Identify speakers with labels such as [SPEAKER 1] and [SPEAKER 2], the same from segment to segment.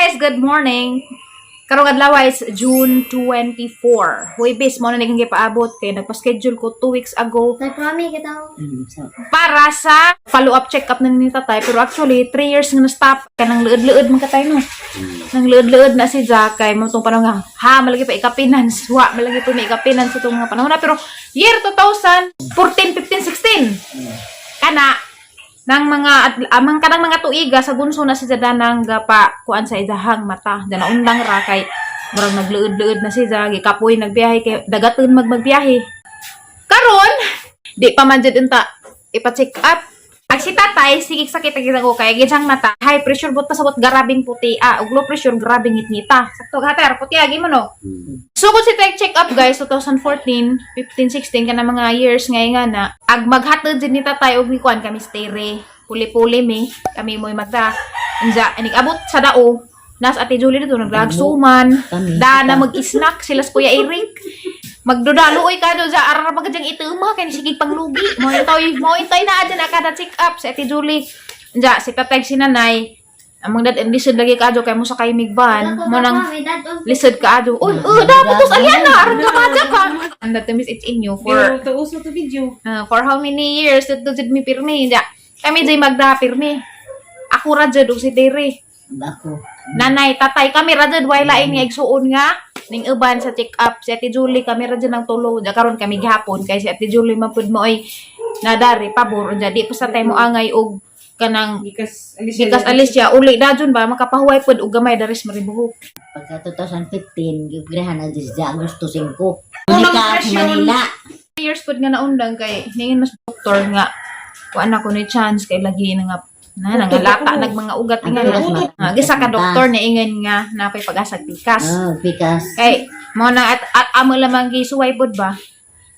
[SPEAKER 1] Guys, good morning. Karong adlaw is June 24. Huwebes mo na naging gipaabot kay nagpa-schedule ko 2 weeks ago
[SPEAKER 2] Nagprami kita.
[SPEAKER 1] Para sa follow-up check-up na ni tatay. Pero actually, 3 years nga na-stop. Kanang leod-leod man katay, no. Nang leod-leod na si Jack kay mo tong panahon nga ha malagi pa ikapinan wa malagi pa may ikapinan sa itong mga panahon na, pero year 2014, 15, 16 kana nang mga amang kanang mga tuiga sa gunso na si Jada nang gapa kuan sa idahang mata, dana undang ra kay murag nagleod-leod na si Jack, gikapoy nagbiyahe kay dagaton magbiyahe. Karon di pa man jud unta ipa-check up. Ag si tatay, sige, sakit ang ko kay gisang mata, high pressure but pasabot garabing puti ah, ug low pressure grabing ngitngita. Sakto hater puti agi mo, no. So kung si tech check up, guys, 2014, 15, 16 kana mga years ngay nga na ag maghatod jud ni tatay og ni kuan kami stere. Puli-puli mi, kami mo'y magda. Unja inig abot sa dao. Nas Ate Julie dito naglagsuman.
[SPEAKER 2] Kami.
[SPEAKER 1] Da na mag-snack sila sa Kuya Eric. Magdudalo oy ka do sa ara pa kadyang ituma kay sige panglugi. Mo intoy na adyan akada check up si Ate Julie. Unja si tatay, si nanay. Among dad lisod lagi kaadyo kay mo sa kay migban. Mo nang lisod ka adyo. Uy, dapat tos aliana aron ka madya ka. And that miss it's in you for
[SPEAKER 3] Pero tuuso to video.
[SPEAKER 1] For how many years dito jud mi pirmi. Unja kami jay magda pirmi. Ako ra jud ug si Dere.
[SPEAKER 2] Ako.
[SPEAKER 1] Nanay, tatay, kami ra jud way lain nga igsuon nga ning uban sa check up si Ate Julie, kami ra jud ang tulo. Unja karon kami gihapon kay si Ate Julie man pud mo ay nadari pabor, unja di pa sa tay mo angay og kanang
[SPEAKER 3] Gikas Alicia.
[SPEAKER 1] Gikas Alicia uli dajon ba makapahuway pud og gamay daris maribuhok.
[SPEAKER 2] Pagka 2015, gibrahan na sa Agosto 5.
[SPEAKER 3] Unang
[SPEAKER 2] Monica,
[SPEAKER 3] presyon.
[SPEAKER 2] Manila.
[SPEAKER 1] Years pud nga naundang kay ningin mas doktor nga kuan ako ni chance kay lagi na nga na nangalata nag mga ugat nga
[SPEAKER 2] Ang
[SPEAKER 1] na.
[SPEAKER 2] ugat.
[SPEAKER 1] Ah, gisa ka doktor ni ingon nga napay pag-asag pikas.
[SPEAKER 2] Oh, pikas.
[SPEAKER 1] Kay mo na at amo lamang gisuway pud ba.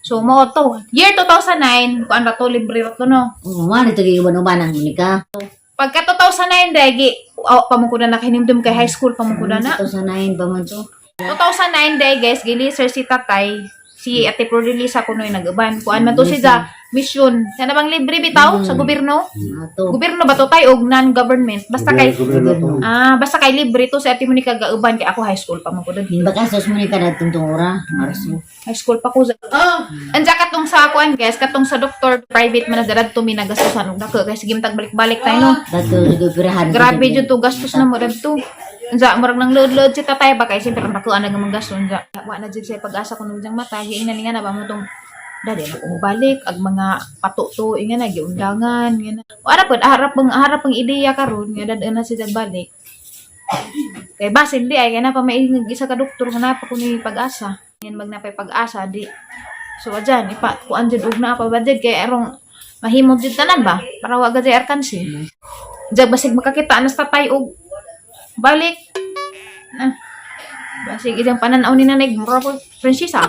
[SPEAKER 1] So mo to year 2009 kuan ra to, libre ra to, no.
[SPEAKER 2] Oh, man ito giuban-uban ang Monica.
[SPEAKER 1] Pagka 2009 dai gi oh, pamungkuda na kahinimdum kay high school pamungkuda na.
[SPEAKER 2] 2009 pa man to.
[SPEAKER 1] 2009 day, guys, gilisir si tatay, si Ate Flordelisa kuno'y nag-uban. Kuan man to si sa mission. Sana bang libre bitaw sa gobyerno?
[SPEAKER 2] Ato.
[SPEAKER 1] Gobyerno ba to tay og non-government? Basta kay
[SPEAKER 4] Gobyerno to.
[SPEAKER 1] Ah, basta kay libre to si Ate Monica gauban kay ako high school pa man ko dun.
[SPEAKER 2] Bakasos Monica na itong ora. Marso.
[SPEAKER 1] High school pa ko.
[SPEAKER 3] Oh,
[SPEAKER 1] Anja katong sa kuan, guys, katong sa doktor private man na dad to mi nagastusan og dako kay sige matag balik-balik tayo, no.
[SPEAKER 2] Dato gibrahan.
[SPEAKER 1] Grabe jud to gastos na mo dadto. Unsa murag nang load-load si tatay ba kay siyempre ang dako ang nagamangasto unja. Wa na jud siya pag-asa kuno jang mata, giingnan nga na ba mo tong dali na ko mobalik ag mga pato to inga na giundangan nga na. Wa ra pod harap pang ideya karon nga dad na siya balik. Kay basin di ay kay na pa maingag isa ka doktor nga napa kuno pag-asa. Ngin magnapay pag-asa di. So adyan ipa kuan jud og naa pa ba jud kay arong mahimong jud tanan ba para wa gajay arkansi. Diyan basig makakita na sa tatay og balik. Na. Basig idang pananaw ni nanay mura po prinsesa.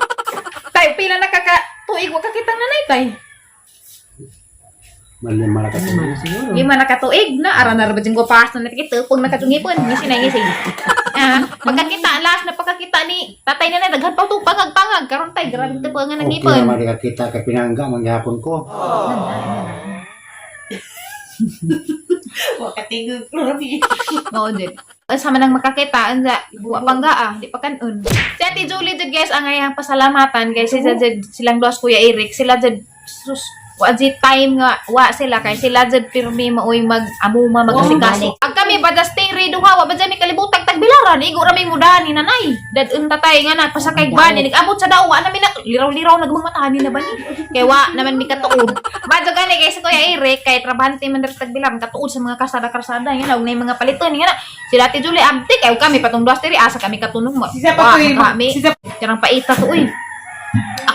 [SPEAKER 1] Tay, pila na kaka tuig wa kakita nanay tay?
[SPEAKER 4] Mali malakas.
[SPEAKER 2] Ano man siguro.
[SPEAKER 1] Lima na katuig na ara na ra ba jud ko pas na nakita pag nakatungipon ngisi na ngisi. Ah, pagkakita last na pagkakita ni tatay nanay daghan pa to pangag-pangag karon tay grabe to nga
[SPEAKER 4] Okay
[SPEAKER 1] nangipon.
[SPEAKER 4] naman di kita kay pinangga manggihapon ko.
[SPEAKER 3] Wa katingog grabe.
[SPEAKER 1] Oo, din. Sa manang makakita, anza, wa pangga ah, di pa kanon. Si Ate Julie jud, guys, ang ayang pasalamatan kay sila jud, silang duas Kuya Eric, sila jud sus wa jud time nga wa sila kay sila jud pirmi maoy mag amuma magasikaso. Ag kami ba stay ready duha wa ba jud mi kalibutag tagbilaran igo ra mi mudahan ni nanay. Dad tatay nga na pasakay ba ni nag-abot sa daw wa na mi na liraw-liraw nagmang mata ni na ba ni. Kay wa naman mi katuod. Badyo gani kay si Kuya Eric kay trabahante man diri tagbilaran katuod sa mga kasada-karsada nga na og nay mga paliton nga na. Sila Ate Julie abdi kay kami patong duas diri asa kami katunong mo.
[SPEAKER 3] Sisa pa
[SPEAKER 1] Wa,
[SPEAKER 3] to eh.
[SPEAKER 1] kami.
[SPEAKER 3] Sisa
[SPEAKER 1] Karang paita to uy.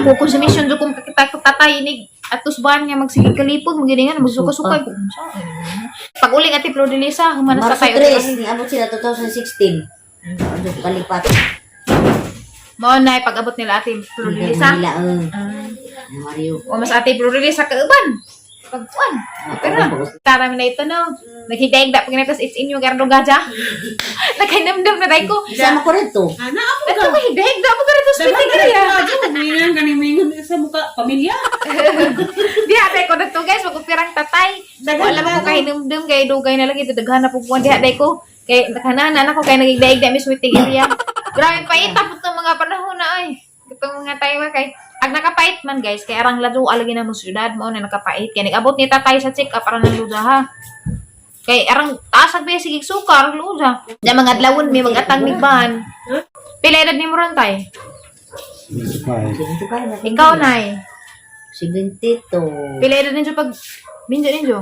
[SPEAKER 1] Ako kung sa mission do kung kakita ko tatay ni atos ban nga magsigig kalipog maginingan magsuka-suka. Pag uling Ate Flor de Lisa, humana sa
[SPEAKER 2] Marso
[SPEAKER 1] tayo.
[SPEAKER 2] 3, niabot sila 2016. Ano kalipat.
[SPEAKER 1] Mao na pag-abot nila Ate Flor de Lisa.
[SPEAKER 2] Manila, oh.
[SPEAKER 1] Ah.
[SPEAKER 2] Mario.
[SPEAKER 1] O mas Ate Flor de Lisa kauban. Pagkuan. Pero tara mi na ito no. Naghigda-higda pag natas it's inyo gardo gaja. Nakainamdam na day ko.
[SPEAKER 2] Sama ko rin to.
[SPEAKER 3] Ana ako
[SPEAKER 1] Ato ka higda-higda mo gardo sa pitigraya.
[SPEAKER 3] Mingan kani mingan sa muka pamilya.
[SPEAKER 1] Diha day ko dagto, guys, magupirang tatay. Wala mo ko kahinumdum kay dugay na lagi daghan na po kuan diha day ko. Kay nakanan ako kay nagigdaig mi waiting area. Grabe pait tapos ng mga panahon na ay. Katong mga tayo kay ag nakapait man, guys, kay arang lado alagi na mo syudad mo na nakapait kay nag-abot ni tatay sa check up aran ng luda ha. Kay arang taas ang basic sukar luda. Di mga adlawon mi magatang migban. Pila edad ni mo ron, tay?
[SPEAKER 4] 75.
[SPEAKER 2] 75 na.
[SPEAKER 1] Ikaw, nay.
[SPEAKER 2] 72.
[SPEAKER 1] Pila edad ninyo pag minjo ninyo?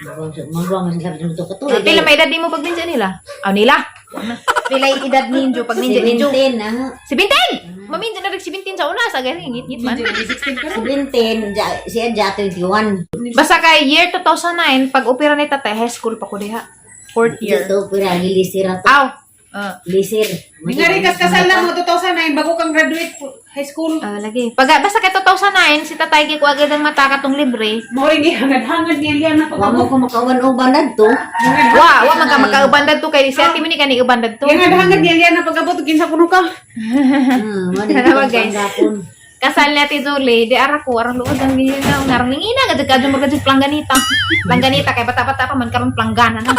[SPEAKER 2] Magwang sa sabi ng katuig.
[SPEAKER 1] Ah, pila may edad nimo pag minjo nila? Aw nila. Wa na. Pila yung edad ninyo pag minjo ninyo?
[SPEAKER 2] 17 ah.
[SPEAKER 1] 17! Maminjo na rin 17 sa una sa gani ngit-ngit man.
[SPEAKER 2] 17, siya ja 21.
[SPEAKER 1] Basta kay year 2009 pag opera ni tatay, high school pa ko diha. Fourth year.
[SPEAKER 2] Dito pira gilisir ato.
[SPEAKER 1] Aw. Ah,
[SPEAKER 2] Lisir.
[SPEAKER 3] Ngari kas kasal lang mo 2009 bago kang graduate high school.
[SPEAKER 1] Ah, lagi. Pag basta kay 2009 si tatay kay ko agad ang mata katong libre.
[SPEAKER 3] Mo rin gihangad-hangad niya liya na
[SPEAKER 2] Wa mo
[SPEAKER 3] pag-abot.
[SPEAKER 2] ko makawan-uban to.
[SPEAKER 1] Wa man ka makauban dadto kay si ate mo ni kani uban dadto.
[SPEAKER 3] Gihangad-hangad niya liya na pag-abot kinsa kuno ka.
[SPEAKER 2] Mo ni
[SPEAKER 1] Tama, guys.
[SPEAKER 2] Gapon.
[SPEAKER 1] Kasal ni Ate Julie, di ara ko arang luod ang ginaw narang ningina gad kadyo magkadyo plangganita. Plangganita kay bata-bata pa man karon planggana na.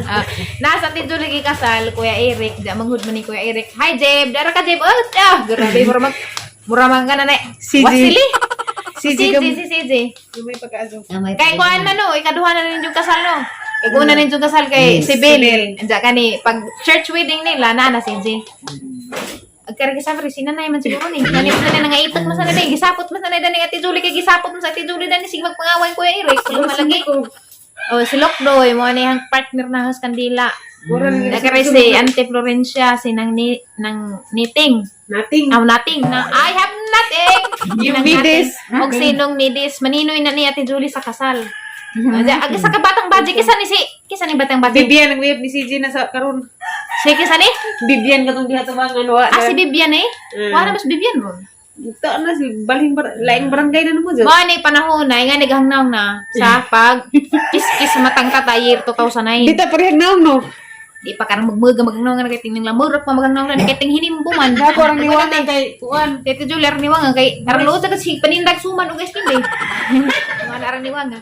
[SPEAKER 1] Ah, nasa Ate Julie gikasal Kuya Eric, di manghud man ni Kuya Eric. Hi Jeb, dara ka Jeb. Oh, ah, grabe mura mag mura man ka na na.
[SPEAKER 3] Si Jeb.
[SPEAKER 1] Wasili.
[SPEAKER 3] Si
[SPEAKER 1] Si
[SPEAKER 3] Jeb.
[SPEAKER 1] si si si J.
[SPEAKER 3] May pag-azo.
[SPEAKER 2] Amay.
[SPEAKER 1] Kay kuan man no, ikaduha na ninyong kasal no. Ikaw na ninyong kasal kay
[SPEAKER 2] Yes.
[SPEAKER 1] si Bill.
[SPEAKER 3] Bill.
[SPEAKER 1] Andiyan kani pag church wedding nila na na si J. Agkari ka sabi, si nanay man siguro ni. Nani mo na nangaitot mo sa nanay, gisapot mo sa nanay dani Ate Julie kay gisapot mo sa Ate Julie dani sige magpangaway Kuya Eric. Kulo malagi. Oh, si Lokdoy mo ni ang partner na has kandila.
[SPEAKER 3] Mura na
[SPEAKER 1] Nagkari si Ante Florencia si nang ni nang niting.
[SPEAKER 3] Nothing.
[SPEAKER 1] Aw nothing na I have nothing.
[SPEAKER 3] Yung
[SPEAKER 1] Nang
[SPEAKER 3] midis.
[SPEAKER 1] nothing. Og sinong midis maninoy na ni Ate Julie sa kasal. Ag sa kabatang budget kisa ni si kisa ni batang budget.
[SPEAKER 3] Bibian ang web ni CJ na sa karon.
[SPEAKER 1] Si kisa ni?
[SPEAKER 3] Bibian katong diha tubangan wa.
[SPEAKER 1] Ah, si Bibian eh. Wala mas Bibian ron.
[SPEAKER 3] Ta na si balhing bar laing barangay na namo dyan.
[SPEAKER 1] Mao ni panahon na nga naghangnaw na sa pag kiss-kiss matang tatay year 2009.
[SPEAKER 3] Dita parehag naong no.
[SPEAKER 1] Di pa karang magmuga magangnaw nga kay tingning lamurok pa magangnaw na kay ting hinimbuman.
[SPEAKER 3] Dako orang niwangan kay kuan.
[SPEAKER 1] Tete Julie arang niwanga kay arang luod sa kasi panindag suman og ice cream eh. Mga arang niwanga.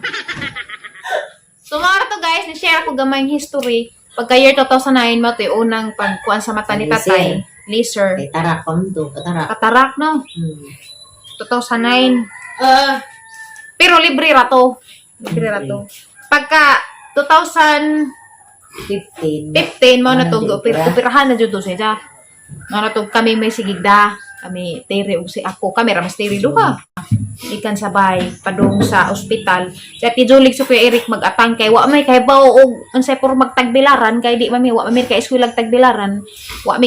[SPEAKER 1] So mga to guys, ni-share ako gamay yung history. Pagka year 2009 mo to yung unang pagkuan sa mata ni tatay. Laser.
[SPEAKER 2] Kay tarak pa man to, katarak.
[SPEAKER 1] Katarak no. 2009.
[SPEAKER 3] Ah,
[SPEAKER 1] Pero libre ra to. Libre ra to. Pagka 2015
[SPEAKER 2] 15.
[SPEAKER 1] mo na to
[SPEAKER 2] Ano,
[SPEAKER 1] operahan operahan na jud to siya. Mo na to kami may sigigda. Kami tere og si ako kami ra mas tere duha. Ikan sabay padung sa ospital. Si Ate Julie si Kuya Eric mag-atang kay wa may kay bao og unsay puro magtagbilaran kay di mami wa mami kay eskwela tagbilaran. Wa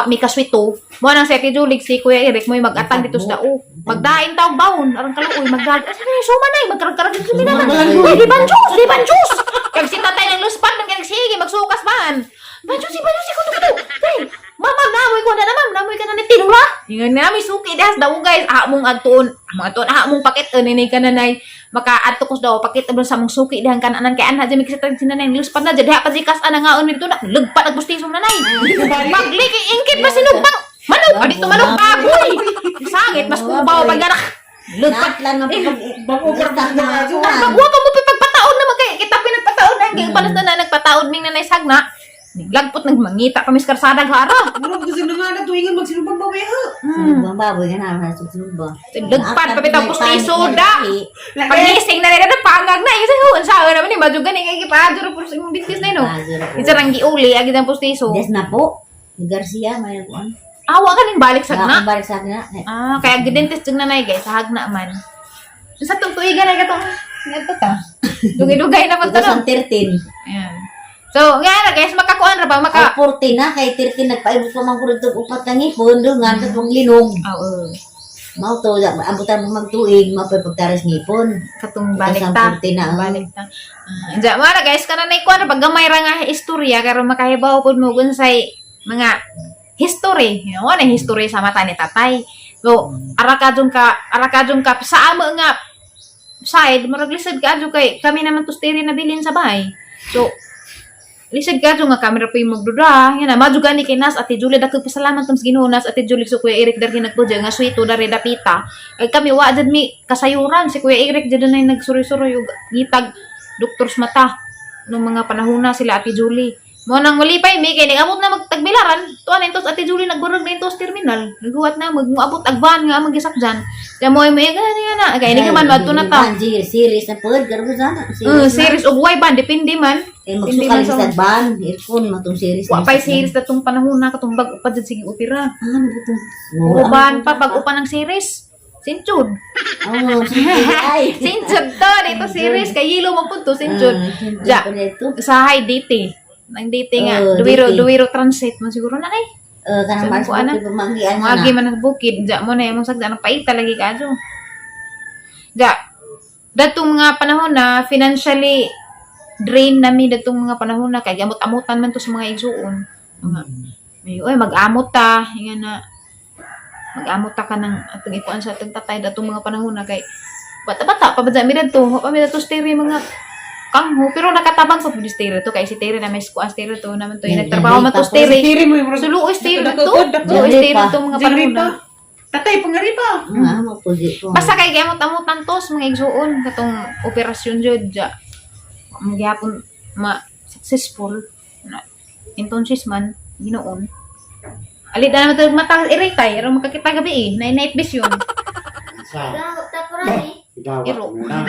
[SPEAKER 1] mi kaswito. Mo nang si Ate Julie si Kuya Eric mo'y mag-atang dito sa dao. Magdain taog baon arang kaluoy magdag. Asa na suma nay magkarag-karag kami naman. Uy, di banjus, di banjus. Kag si tatay ng luspan man kay sige magsukas man. Banjus, si banjus ko to. Tay, mama namoy ko na na ma'am, namoy ka na ni tinula. Ingon na may suki dahas daw guys, among adtuon, among adtuon, among pakit ni ka nanay. Maka adto ko daw pakit abon sa among suki dahang kananan kay anha jami kasi si nanay luspan na diha pa si kas ana ngaon nito na lagpat ag bustiso nanay. Pagli kay ingkit pa sinugpang manok, adito manok baboy. Sangit mas kubaw pag ganak. Lagpat
[SPEAKER 2] Lahat lang ang pag
[SPEAKER 3] bago
[SPEAKER 2] na
[SPEAKER 1] Pag wa pa mo pagpataon naman kay kita pinagpataon na kay panas na na nagpataon ming nanay sagna. Niglagpot nagmangita kami sa karsada hara.
[SPEAKER 3] murag gusto na nga na tuingan magsinubang baboy ha.
[SPEAKER 2] Sinubang baboy ka na, sinubang.
[SPEAKER 1] Lagpat pa bitaw pustiso da. Pagnising na nila pangag na isa ho sa naman ni majugan ni kay gipaadyo ra sa imong bintis na no. Isa rang giuli agi ang pustiso.
[SPEAKER 2] Des na po. Ni Garcia, may nakuan.
[SPEAKER 1] Awa ka ning balik sagna.
[SPEAKER 2] Balik sa na.
[SPEAKER 1] Ah, kaya gidentist jud nanay guys, sa hagna man. Sa tong tuigan na katong ngadto ta. Dugay-dugay na pag tanong.
[SPEAKER 2] 2013.
[SPEAKER 1] Ayan. So, nga na guys, makakuan ra ba maka
[SPEAKER 2] Ay, 14 na, kay 13 nagpaibot pa man ko rito upat ka ngipon, dungan, katong linog.
[SPEAKER 1] Oo.
[SPEAKER 2] Mao to, abutan mo magtuig, mao pa'y pagtaras ngipon.
[SPEAKER 1] Katong balik ta.
[SPEAKER 2] 2014 na, oh.
[SPEAKER 1] Balik ta. Ah, uh, mara guys, kanang kuan ra pag gamay ra nga istorya karon makahibaw pud mo unsay mga history. You know, na history sa mata ni tatay. So, ara ka dun ka sa amo nga side, murag lisod ka adyo kay kami naman tustiri na bilin sa bahay. So, lisod ka adyo nga kami ra po yung magduda. Yan na, madyo gani kay Nas Ate Julie, dakog pasalamat tam sa Ginoo Nas Ate Julie so Kuya Eric dargi nagpudya nga sweeto dari dapita. Ay kami wa jud mi kasayuran si Kuya Eric jud na nagsuroy-suroy og ngitag doktor sa mata nung mga panahon na sila Ate Julie. Mo nang malipay mi kay nag-abot na magtagbilaran, tuan entos Ate Julie nagburog na entos terminal. Naghuwat na magmuabot ag van nga magisakjan. Kaya mo ay may gani nga na kay ni man madto na ta.
[SPEAKER 2] Ban, series na pod, garbo sana.
[SPEAKER 1] Series og way ban depende man.
[SPEAKER 2] Eh,
[SPEAKER 1] Depende man
[SPEAKER 2] magsukal
[SPEAKER 1] sa
[SPEAKER 2] sa ban, earphone, matong series.
[SPEAKER 1] Wa pay series datong panahon na katong bag pa jud sige opera.
[SPEAKER 2] Ah, ano ba itong?
[SPEAKER 1] Uban pa bag pa ng series. Sinchud.
[SPEAKER 2] Oo, sinchud. Ay.
[SPEAKER 1] Sinchud to dito series kay yelo man pud to sinchud.
[SPEAKER 2] Ah, sinchud
[SPEAKER 1] Ja.
[SPEAKER 2] pa nito.
[SPEAKER 1] Sa high DT. Nang DT nga
[SPEAKER 2] Oo,
[SPEAKER 1] Duwiro
[SPEAKER 2] DT.
[SPEAKER 1] Duwiro Transit man siguro na kay.
[SPEAKER 2] Eh, kanang
[SPEAKER 1] Sa
[SPEAKER 2] Mars
[SPEAKER 1] kuan na?
[SPEAKER 2] Bukid, pamanggian na.
[SPEAKER 1] Mga man ang bukid, ja mo na imong sagda nang paita lagi kaadyo. Ja. Datong mga panahon na financially drain nami datong mga panahon na kay amot-amotan man to sa mga igsuon. Mga may oy mag-amot ta, inga na mag-amot ta ka ng atong ikuan sa atong tatay datong mga panahon na kay bata-bata pa ba mi dadto, wa pa mi dadto stereo mga kangho pero nakatabang sa pud stereo to kay si stereo na may kuan stereo to naman to yung nagtrabaho man to stereo.
[SPEAKER 3] Tiri mo yung
[SPEAKER 1] Suluo stereo to.
[SPEAKER 3] Dako, dako.
[SPEAKER 1] Suluo stereo to mga
[SPEAKER 3] Jingri
[SPEAKER 1] panahon na.
[SPEAKER 3] pa. Tatay, pangari pa.
[SPEAKER 2] Ah, mapugi ko.
[SPEAKER 1] Basta kay gamot-amotan tos mga igsuon katong operasyon jud ja. Magyapon ma successful na entonces man ginoon. Alit na naman tag mata iritay aron makakita gabi eh. Na night vision.
[SPEAKER 4] Sa
[SPEAKER 2] eh.
[SPEAKER 4] dawat
[SPEAKER 1] Iro.
[SPEAKER 4] mo na.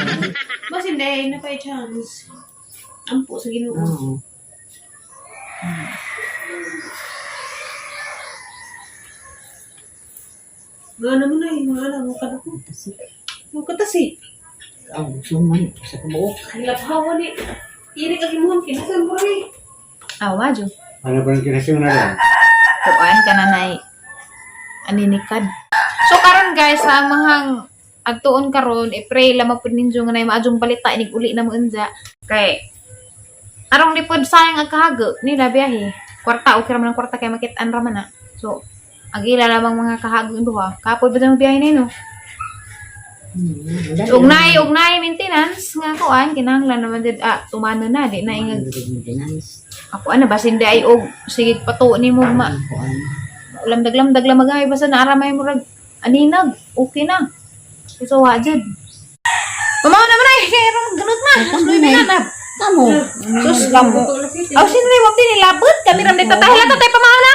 [SPEAKER 3] Mas hindi, na pa chance. Ampo sa Ginoo.
[SPEAKER 2] Oo.
[SPEAKER 3] Mga ano mo na eh, mga ano, mga kadako. Mga katasi.
[SPEAKER 2] Ang suman sa kabuok.
[SPEAKER 3] Ang laphawa ni. Ini kagimuhan, kinasan mo rin.
[SPEAKER 1] Awa jo.
[SPEAKER 4] Ano ba ang kinasyon na lang?
[SPEAKER 1] Kuan ka na nay aninikad. So karon guys, sa amahang adtuon karon, i-pray lamang pud ninyo nga nay maadjong balita inig uli na mo unja kay arong di pod sayang ang kahago nila biyahe. Kwarta okay ra man ang kwarta kay makit-an ra man na. So ang ila lamang mga kahago ang duha. Kapoy ba ang biyahe nino? Ugnay, ugnay maintenance nga kuan kinahanglan naman did ah tumano na di na ingag
[SPEAKER 2] Maintenance.
[SPEAKER 1] ako ana basin di ay og sige pato nimo ma
[SPEAKER 2] Kuan.
[SPEAKER 1] lamdag-lamdag lang magay basta naaramay mo rag aninag okay na so wa jud pamaw na man ay kay ron ganot na
[SPEAKER 2] Kamo
[SPEAKER 1] Luy
[SPEAKER 2] na.
[SPEAKER 1] na
[SPEAKER 2] Kamo.
[SPEAKER 1] sus kamo aw sino ni mo dinilabot kami ram dito tatay tatay pamaw na.